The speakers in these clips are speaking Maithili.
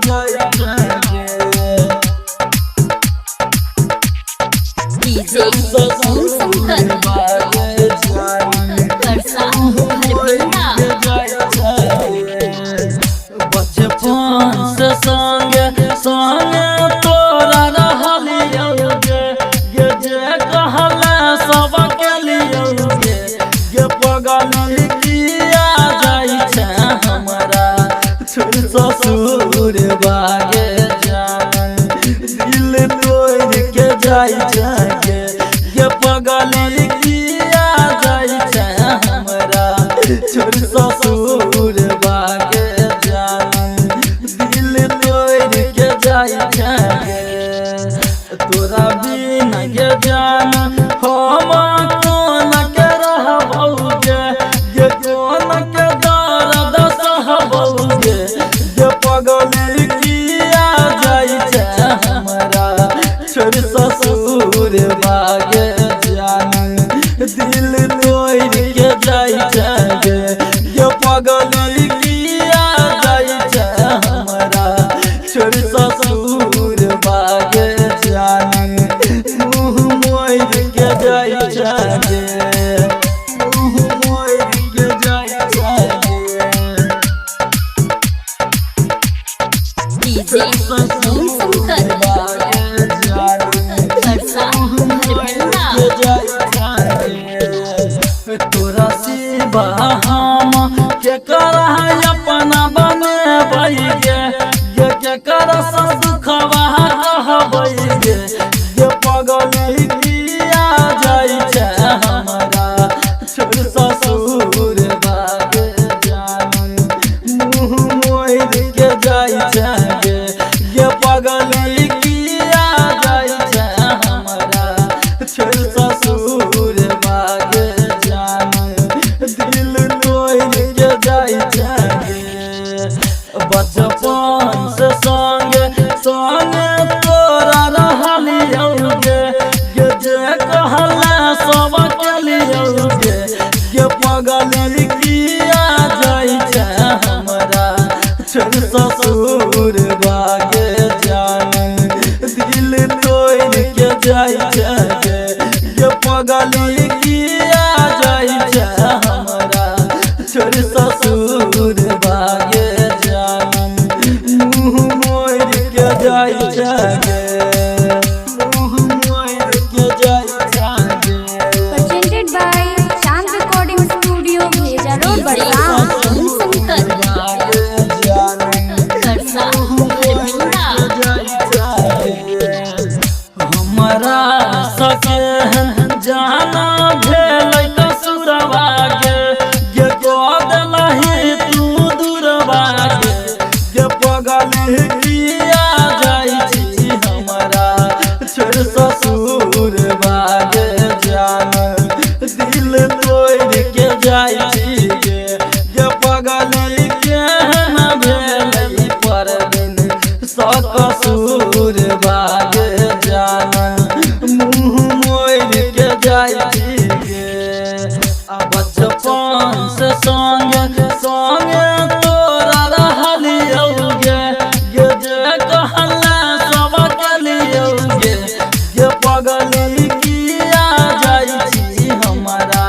जाइ छै गे। डीजे ओम शंकर परसा हरबिंदा। बचपन से संगे संगे तोरा रहलियौ गे, गे जे कहला सब केलियौ गे, गे पगली किया जाइ छै हमरा छोड़ ससुर बागे जान, दिल तोड़ के जाइ छै गे, गे पगली किया जाइ छै हमरा छोड़ ससुर बागे जान, दिल तोड़ के जाइ छै गे। तोरा बिना गे जान हम कोन के रहबौ गे, गे कोन के दर्द सहबौ गे, गे पगली किया जाइ छै हमरा छोड़ ससुर बागे जान, दिल तोड़ के जाइ छै गे, गे पगली किया जाइ छै हमरा छोड़ ससुर बागे जान, मुँह मोड़ के जाइ छै गे, मुँह मोड़ के जाइ छै गे। डीजे ओम शंकर परसा हरबिंदा। तोरा सिवा हम केकरा अपना बनेबै गे, गे केकरा से दुखवा कहबै गे, गे पगली किया जाइ छै हमरा छोड़ ससुर बागे जान, मुँह मोड़ के जाइ छै गे, गे पगली किया जाइ छै हमरा छोड़ ससुर बागे जान, दिल तोड़ के जाइ छै गे। बचपन से संगे संगे तोरा रहलियौ गे, गे जे कहला सब केलियौ गे, गे पगली किया जाइ छै हमरा छोड़ ससुर बागे जान, दिल तोड़ के जाइ छै गे, गे पगली किया जाइ छै हमरा छोड़ ससुर बागे जान, मुँह मोड़ के जाइ छै गे, मुँह मोड़ के जाइ छै गे। Presented by Chand Recording Studio, Bheja Road, DJ Barsan. Om Shankar Parsa Harbinda. हमरा सके जाना भेल कसुरवा गे, गे कऽ देलही तू दूरवा गे, गे पगली किया जाइ छी हमरा छोड़ ससुर बागे जान, दिल तोड़ के जाइ छी गे, गे पगली केहन भेलै परबिन सकसूर बागे जान, मुँह मोड़ के जाइ छी गे। आ बचपन से संगे संगे तोरा रहलियौ गे, गे जे कहला सब केलियौ गे, गे पगली किया जाइ छी हमरा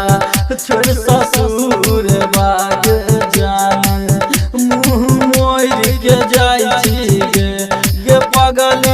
छोड़ ससुर बागे जान, मुँह मोड़ के जाइ छी गे, गे पगली